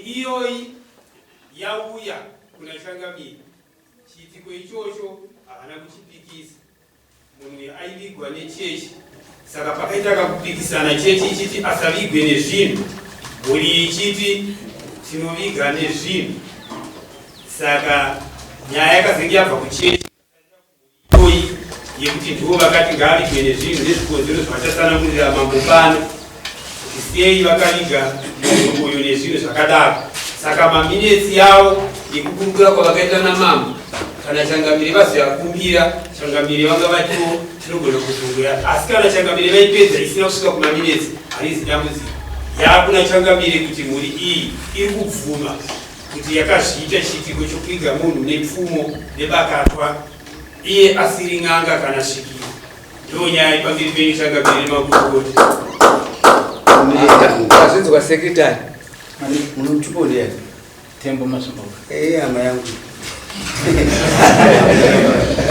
iyoyi yauya kuna Changamire, chiitiko ichocho havana kuchipikisa. Munhu uyu aivigwa nechechi, saka pakaita kakupikisana, chechi ichiti asavigwe nezvinhu, mhuri ichiti tinoviga nezvinhu. Saka nyaya yakazenge yabva kuchechi iyoyi yekuti ndivo vakati ngaavigwe nezvinhu nezvikonzero zvavachatsanangurira mambo pano kuti sei vakaviga munhu uyu nezvinhu zvakadaro. Saka maminetsi yavo yekukurukura kwavakaita namambo kana changamire vazoyakumbira, changamire vanga vatiwo tinogona kuzunguya, asi kana changamire vaipedza isina kusvika kumaminetsi harizi dambudziko. Yakuna changamire kuti mhuri iyi iri kubvuma kuti yakazviita chiitiko chokuviga munhu nepfumo nebakatwa iye asiri n'anga kana svikiro. Ndonyaya ipamberi penyu changamire nemakurukota. Azvinzwa secretary. Munotupo ndiani? Tembo Masomboka. Eh, hama yangu.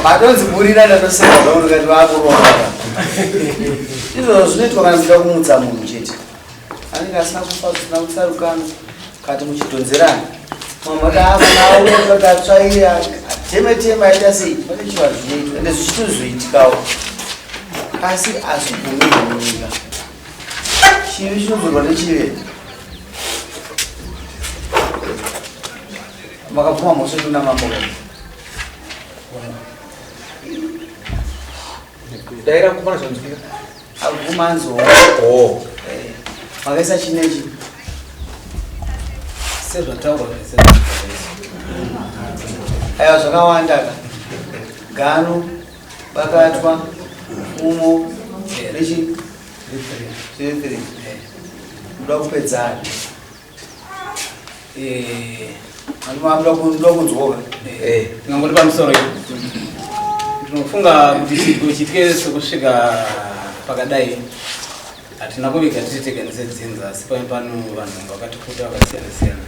Patonzi burira ndatoseka zvangu ndikati vakurova. Izvozvo zvinoitwa kana muchida kumutsa munhu chete. Anenge asina kufa zvisina kutsarukana kati muchidhonzerana. Mama taavanawo kuti atsvaire ateme teme aita sei pane chivanhu zvinoitwa ende zvichitozoitikawo asi hazvibvumirwe munyika. Chivi chinodzorwa nechivi. Makabvuma mhosva kuna mambo. Daira kupana zvanzwika. Abvuma anzo. Oh. Eh, makaisa chinechi. Sezvataurwa zvese. Aiwa zvakawanda ka. Gano, bakatwa, umo, nechi. Zviri three. Muda kupedzana. Eh, Anoda kunzwoka. Eh, ndingangoti pamusoro iyo. Ndinofunga kuti chiitiko chiitike sekusvika pakadai hatina kuviga tiri tega nesedzinza asi pamwe pano vanhu vanga vakatiputa vakasiyana siyana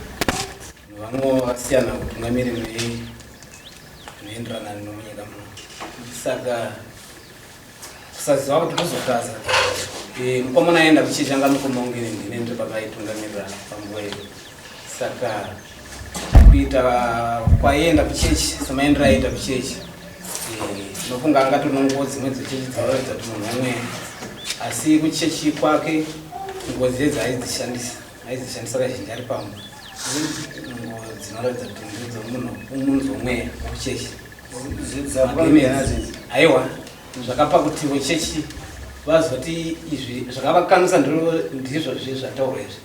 vamwe vakasiyana utungamiri zvinoenderana nomunyika muno saka kusaziva kuti kuzotadza eh, mukomana aenda kuchechi anga mukoma unge ndine ndiri pakaitungamirira panguva iyo saka kuita kwaienda kuchechi semaendero aiita kuchechi eh, ndinofunga angatononguwo dzimwe dzechechi dzinoratidza kuti munhu umwe asi kuchechi kwake ngozi dzedzi aidzishandisa aidzishandisa kazhinji ari pamwe nguo dzinoratidza kuti ndedzomunhu umunzi womweya wekuchechi Aiwa, zvakapa kuti vechechi vazoti izvi zvakavakanisa ndizvo zve zvataurwa izvi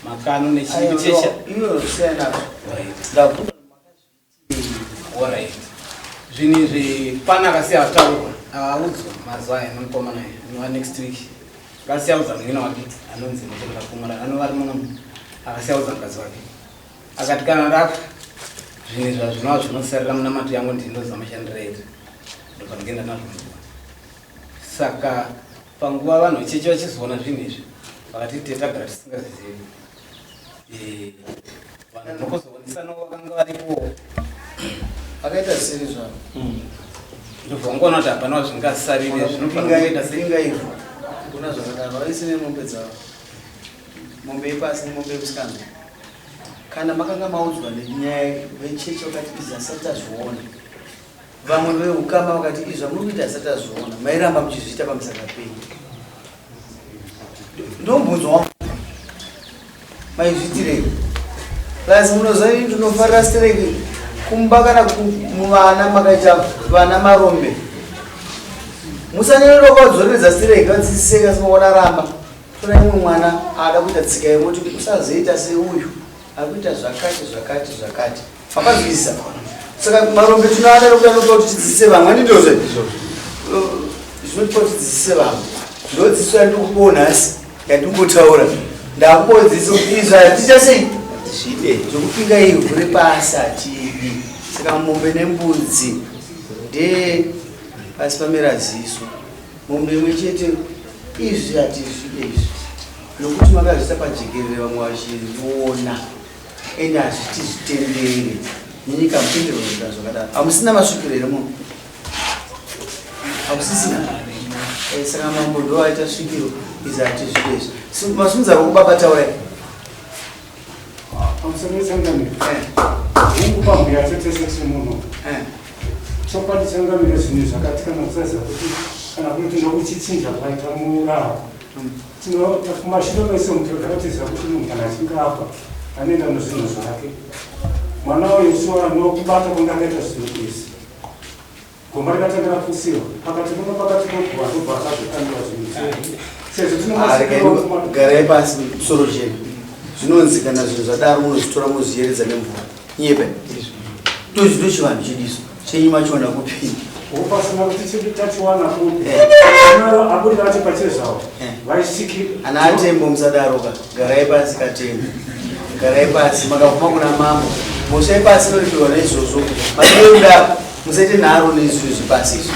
makano nechichecha. Alright. Zvinhu izvi pana akasiya ataurwa audzwa mazuva aya nomukomana anova next week akasiya audza munin'ina wake anonzi Muchengeta anova ari muno akasiya audza mukadzi wake Akati kana ndafa zvinhu izvi hazvinova zvinosarira munamato yangu ndinoziva mashandiro aita ndobva ndikuenda nazvo muguva. Saka panguva vanhu vechechi vachizoona zvinhu izvi vakati tete tagara tisingazvizivi. Eh, vanhu nokuzoonesana vakanga varipo Akaita zvisiri zvavo. Ndobva wangoona kuti hapana zvingasarire zvinofanira kuita sei. Pinga ivhu. Kuna zvakadaro. Vaise nemombe dzavo. Mombe yepasi nemombe yekusikana. Kana makanga maudzwa nenyaya vechechi vakati izvi asati tazviona, vamwe veukama vakati izvi zvamuri kuita asati tazviona, mairamba muchizviita pamusaka penyu. Ndomubvunzo wangu, maizviitirei? Plus munoziva ini ndinofarira stereki kumba kana muvana makaita vana marombe musanyanyira kuvadzoreredza stereki vadzidziseka semaona ramba Tora imwe mwana ada kuita tsika yemoti usazoita seuyu akuita zvakati zvakati zvakati. Makazwisisa? Saka marombe tinoada nokuda nokuda kuti tidzidzise vamwe handindozve zvinotipa kuti tidzidzise vamwe. Ndodzidziso yandikupiwo nhasi yandingotaura ndakupiwo dzidziso kuti izvi haticha sei zvide zvokupinga ivhu repasi hatidi. Saka mombe nembudzi ndee pasi pamera ziso. Mombe imwe chete izvi hatizvide izvi nokuti makazviisa pajekerere vamwe vachizviona ende hazvitizvitendere nenyika hamutenderwe kuita zvakadaro hamusina masvikiro here muno hamusisina eh, saka mambo ndo aita svikiro izvi hatizvide izvi masunza rokubaba taurai Pamusoro changamire. Hungu pambuya tete tiri muno. Chokwadi changamire zvinhu zvakati kana kusaziva kuti kana kuti ndokuchichinja kwaita murawo. Kumashure mese mutoro takatiziva kuti munhu kana achinge afa anoenda nezvinhu zvake. Mwana uyu shuwa nokubata kwandakaita zvinhu izvi. Gomba rikatanga rapusiwa pakati pano pakati poguva ndobva akazokandiwa zvinhu sezvo tinomasvikiro garai pasi musoro chena zvinonzi kana zvinhu zvadaro munozvitora mozviyeredza nemvura nyepe ndochivanhu chediso chenyu machiwana kupi pasina kuti chedu tachiwana kupi abuda vacho pachezvavo vaisvikira ana atembo musadaroka garai pasi katembo garai pasi makabvuma kuna mambo mhosva yepasi inoripiwa naizvozvo maeuda musaite nharo nezvinhu zvepasi izvi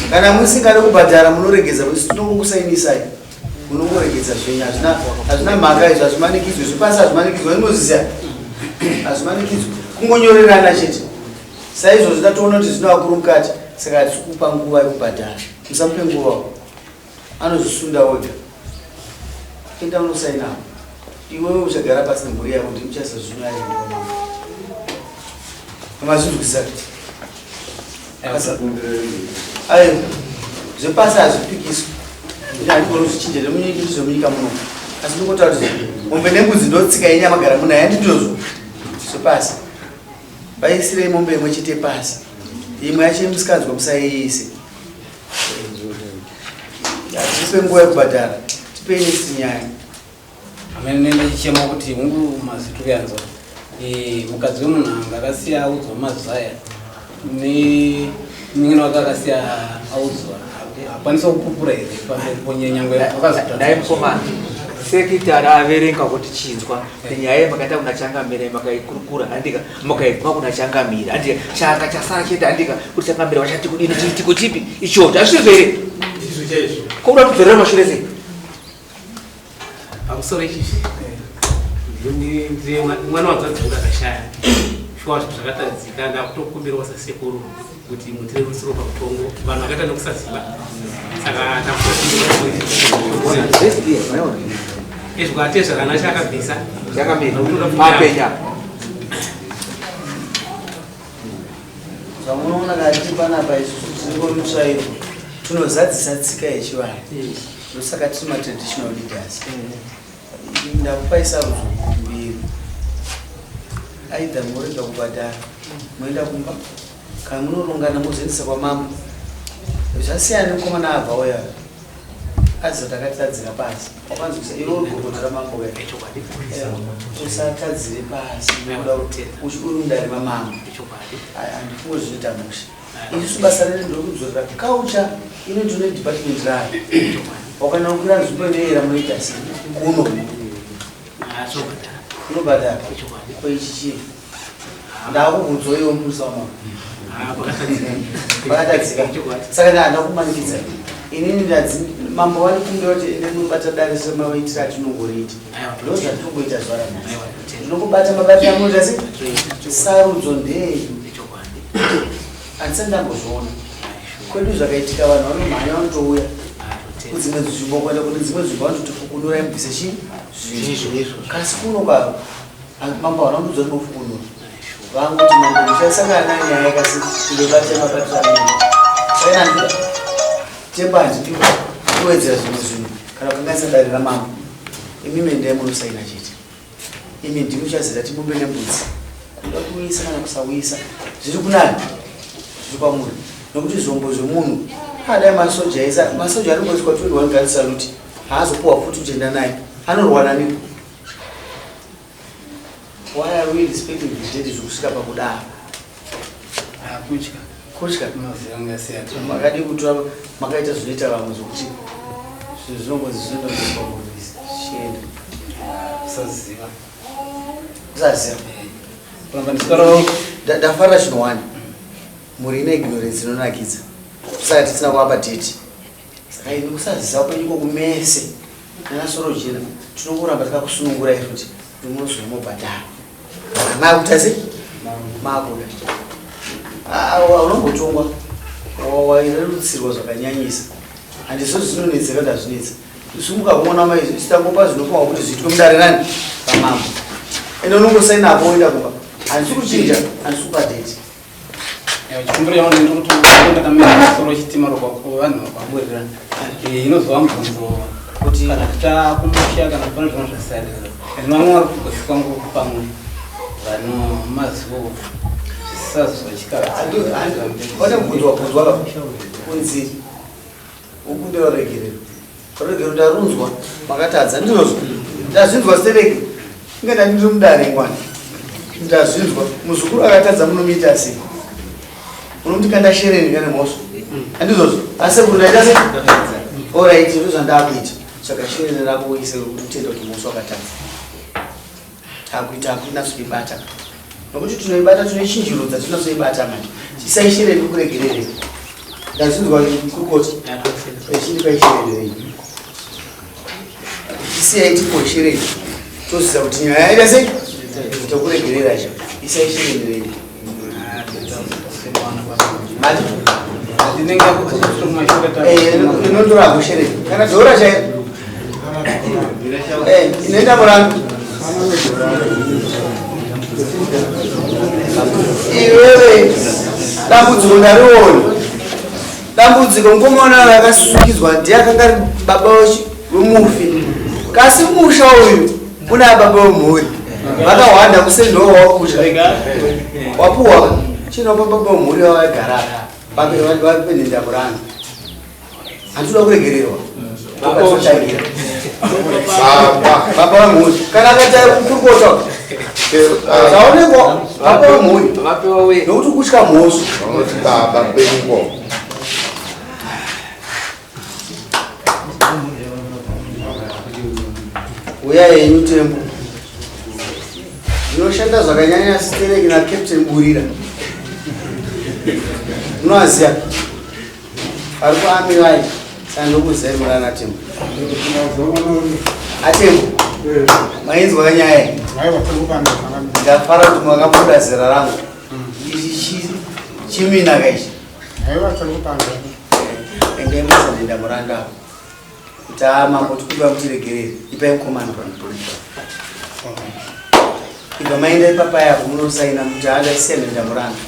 kana musingade kubhadhara munoregedza tinongokusainisai munongoregedza zvenyu hazvina mhaka izvo hazvimanikidzwe zvepasi hazvimanikidzwe inozviziva hazvimanikidzwe kungonyorerana chete saizvozvo tatoona kuti zvino vakuru mukati saka hatisi kupa nguva yekubhadhara musamupe nguva anozvisunda oga enda unosainawo iwewe uchagara pasi nemhuri yako kuti muchaisa zvino aendewa mazvinzwisisa ayo zvepasi hazvipikiswi handigoni kuzvichinja zvemunyika zvemunyika muno asi ndingotaura kuti mombe nembudzi ndotsika yenyu yamagara munayo handindozvo zvepasi vaisirei mombe imwe chete pasi imwe yacho yemusikanzwa musaiise tipe nguva yekubhadhara tipei next nyaya Amene ndichichema kuti hungu mazwi kuyanzwa. Eh, mukadzi wemunhu anga akasiya audzwa mazwi aya nemunin'ina wake akasiya audzwa akwanisa kupupura here pamberi ponyaya nyangwe Dai mukomana sekitari averenga kuti chinzwa nenyaya yemakaita kuna changamire makaikurukura handika mukaibva kuna changamire handika changa chasara chete handika kuti changamire vachati kudini chiitiko chipi ichocho hazvisizvo here Ndizvo chaizvo. kokuda kudzorera mashure sei Pamusoro ichichi ndine mwana wanzvadzi wangu akashaya shuwa zvinhu zvakatadzika ndakutokumbirawo sasekuru kuti mutirerusiro pamutongo vanhu vakaita nekusaziva saka ndakutoezvo atezvarana chakabvisa changamire papenya Zvamunoona kati panapa isusu tiri mutsvairo tinozadzisa tsika yechivanhu ndosaka tiri matraditional leaders ndakupai sarudzo mbiri either morega kubhadhara moenda kumba kana munorongana mozoendesa kwamambo zvasiyana nemukomana abva uya aziva takatadzira pasi wakanzwisa iwe uri gokota ramambo ka usatadzire pasi nekuda kuti uri mudare mamambo handifunge zvinoita mushe isusu basa redu ndokudzorera culture inoitwa nedepartment rayo wakanaukira nzvimbo inoyera munoita sei kuno unobhadhara ko ichi chii ndakubvunzwa iwe mupurisa wamambo pakatadzika saka ndahanda kumanikidza inini ndadzi mambo vanikumbira kuti ende munobata dare semaitiro atinongoriita ndo zvatinongoita zuva ranhasi ndinongobata mabata amunoita se sarudzo ndeyenyu handisati ndambozviona kwedu zvakaitika vanhu vanomhanya vanotouya kudzimwe nzvimbo kuenda kune dzimwe nzvimbo vanototifukunurai mubvise chii zvinhu kasi kuno kwa mambo havana kundiudza kuti mofukunura vanguti mambo muchasangana nayo nyaya kasi indobata mabatiro amene saka handida temba handidi kuwedzera zvimwe zvinhu kana kukanganisa dare ramambo imimi endai munosaina chete imi ndimi muchazira timombe nembudzi kuda kuuyisa kana kusauyisa zviri kunani zviri kwamuri nokuti zvombo zvemunhu adai masoja esa masoja anongoiswa 21 gun salute haazopuwa futi kuti enda naye anorwana niko why are we respecting the dead zvekusvika pakudaro Kutya. Kutya. Maziva ngasiyana. Makadii kutora makaita zvinoita vamwe zvokuti zvinhu zvinongozi zvinoenda zvichienda. Kusaziva. Kusaziva. Kuramba ndiswera Ndafarira chinhu wani. Mhuri ine ignorance inonakidza. Saka tisina kuvapa date. Saka imi kusaziva kwenyu ikoku mese nana Sorojena tinongoramba takakusunungurai futi kuti munozomobhadhara. Makuta sei? Makuda. Unombotongwa wairerutsirwa zvakanyanyisa. Handizvo zvinonetsa kana hazvinetsa. Isu mukakuona maitangopa zvinofanirwa kuti zviitwe mudare nani? Pamambo. Ende unongosaina apo woenda kumba. Handisi kuchinja, handisi kupa date. Chikumbiro changu ndiri kuti ndakamira musoro chitima vanhu vaburira inozova mubvunzo kuti kana takumusha kana pane zvimwe zvasarira and vamwe vari kugosi kwangu pamwe vano mazivo Pane mubvunzo wabvunzwa ka kunzi ukumbira ruregerero. Ruregerero ndarunzwa makatadza ndizvozvo. Ndazvinzwa stereki. Inga ndani ndiri mudare ngwani. Ndazvinzwa muzukuru akatadza munomuita sei? Unomuti kanda shereni kana mhosva. Handizvozvo. Asi sekuru ndaita sei? Alright, ndizvo zvandakuita. Saka shereni rako uise utende kuti mhosva wakatadza. Takuita hakunatsoibata nokuti tinoibata tinoichinjirudza tinatsoibata manje isai shereni kuregerere ndazvinzwa kurukoti echindipa ishereni renyu isiyai tipo shereni toziva kuti nyaya yaita sei tokuregerera izvo isai shereni renyu mati inotora hako shereni kana dhora chairo inoenda murandu iwewe dambudziko ndariona dambudziko mukomana uyo akasukidzwa ndiye akanga ari baba wemufi kasi musha uyu una baba wemhuri vakahwanda kusendowa wakusha wapuwa chinopa baba wemhuri wavaigara vapenenda muranda handinoda kuregererwa totangira baba vemhuri kana akaita kurukota taonekwa baba vemhuri nokuti kutya mhosva baba pengo uya yenyu tembo zvinoshanda zvakanyanya stereki nacaptain burira munoaziva vari kuami vai saka ndokuzai murana tembo atembo mainzwa nyaya iyi ndafara kuti makabuda zera rangu ichi chiminaka ichi endai musanenda muranda kuti haa mambo tikupa mutiregerere ipai mukomana ibva maenda ipapa yako munosaina kuti haa ndaisiya nenda muranda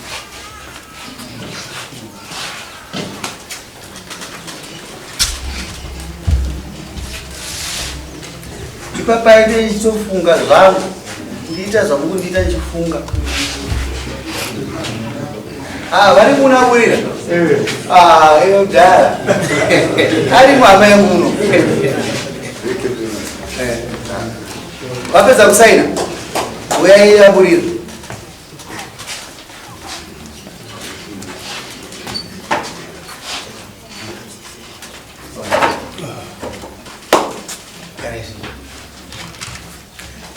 ipapa ndichitofunga zvangu ndiita zvamukundiita ndichifunga Ah, vari munaburira ah, iyo dhara arimo hama yangu muno eh. vapedza kusaina uyai aburira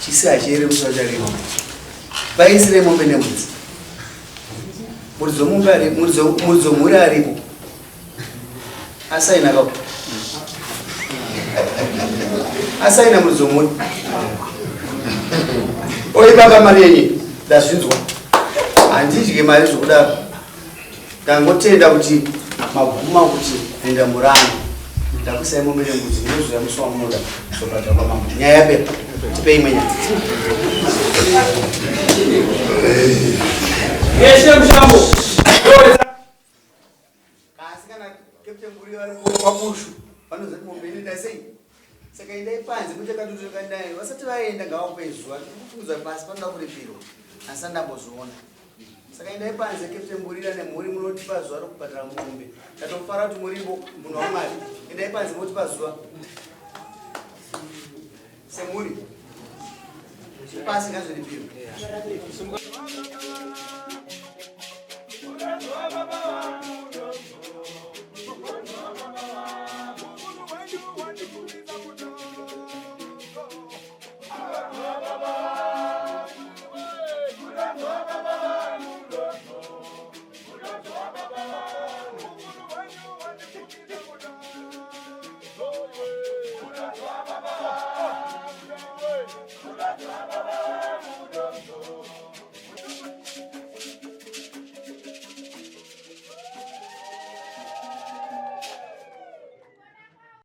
Chisi hachiere musacharima. Vaisire mombe nembudzi. Muridzi womhuri aripo. Asaina kapo. Asaina muridzi womhuri. Oi baba mari yenyu ndazvinzwa. Handidye mari zvokudaro. Ndangotenda kuti mabvuma kuti enda murani. Ndakusai mombe nembudzi ndinozouya musi wamunoda kuzobhadhara kwamambo. Nyaya yapera. Tipei imwe nyaya. Yeshe mushambo. Kasi kana Captain Nguri vari kwabushu vanozati mombe inoita sei? Saka endai panze muite kadutu kandai vasati vaenda ngavakupe zuva kufungidzwa pasi panoda kuripirwa asi andambozviona. Saka endai panze Captain Mburira nemhuri munotipa zuva rokubhadhara mombe. Ndatofara kuti muripo munhu waMwari. Endai panze motipa zuva. Semhuri. Pasi ngazviripirwe.